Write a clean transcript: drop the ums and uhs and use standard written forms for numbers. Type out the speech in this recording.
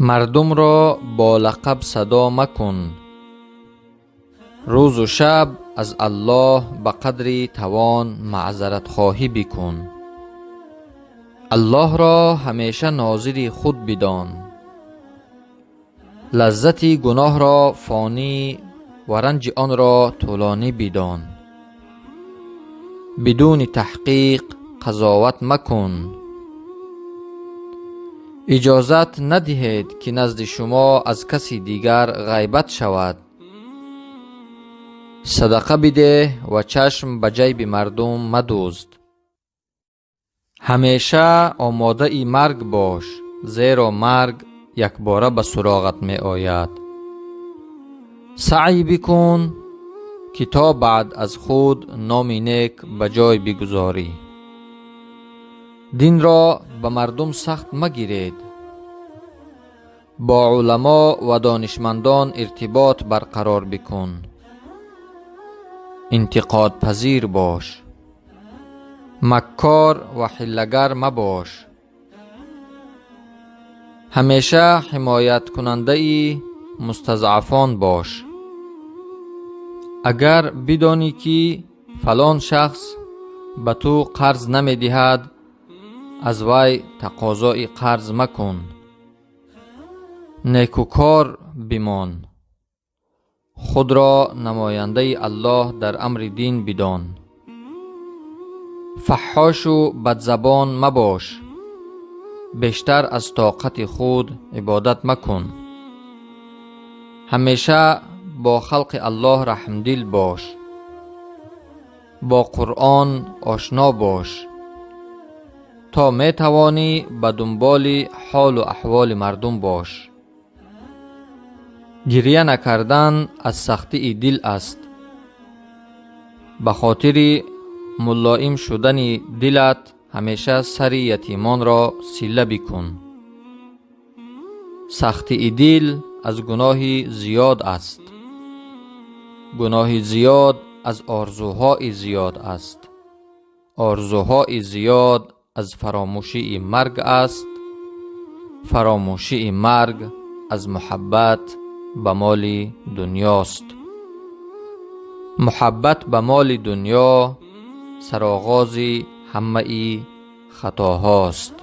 Мардумро бо лақаб садо макун. Рӯзу шаб аз Аллоҳ ба қадри тавон маъзаратхоҳӣ бикун. Аллоҳро ҳамеша нозири худ бидон. Лаззати гуноҳро фонӣ ва ранҷи онро тӯлонӣ бидон. Бидуни таҳқиқ қазоват макун. Иҷозат надиҳед, ки назди шумо аз каси дигар ғайбат шавад. Садақа бидеҳ ва чашм ба ҷайби мардум мадузд. Ҳамеша омодаи марг бош, зеро марг якбора ба суроғат меояд. Саъй бикун, ки то баъд аз худ номи нек ба ҷой бигузорӣ. Динро ба мардум сахт магиред. Бо уламо ва донишмандон иртибот барқарор бикун. Интиқодпазир бош. Маккор ва ҳиллагар мабош. Ҳамеша ҳимояткунандаи мустазъафон бош. Агар бидонӣ, ки фалон шахс ба ту қарз намедиҳад, аз вай тақозои қарз макун. Некукор бимон. Худро намояндаи Аллоҳ дар амри дин бидон. Фаҳҳошу бадзабон мабош. Бештар аз тоқати худ ибодат макун. Ҳамеша бо халқи Аллоҳ раҳмдил бош. Бо Қуръон ошно бош. То метавонӣ, ба дунболи ҳолу аҳволи мардум бош. Гирья накардан аз сахтии дил аст. Ба хотири мулоим шудани дилат ҳамеша сари ятимонро силла бикун. Сахтии дил аз гуноҳи зиёд аст. Гуноҳи зиёд аз орзуҳои зиёд аст. Орзуҳои зиёд аз фаромӯшии марг аст. Фаромӯшии марг аз муҳаббат ба моли дунёст. Муҳаббат ба моли дунё сароғози ҳамаи хатоҳост.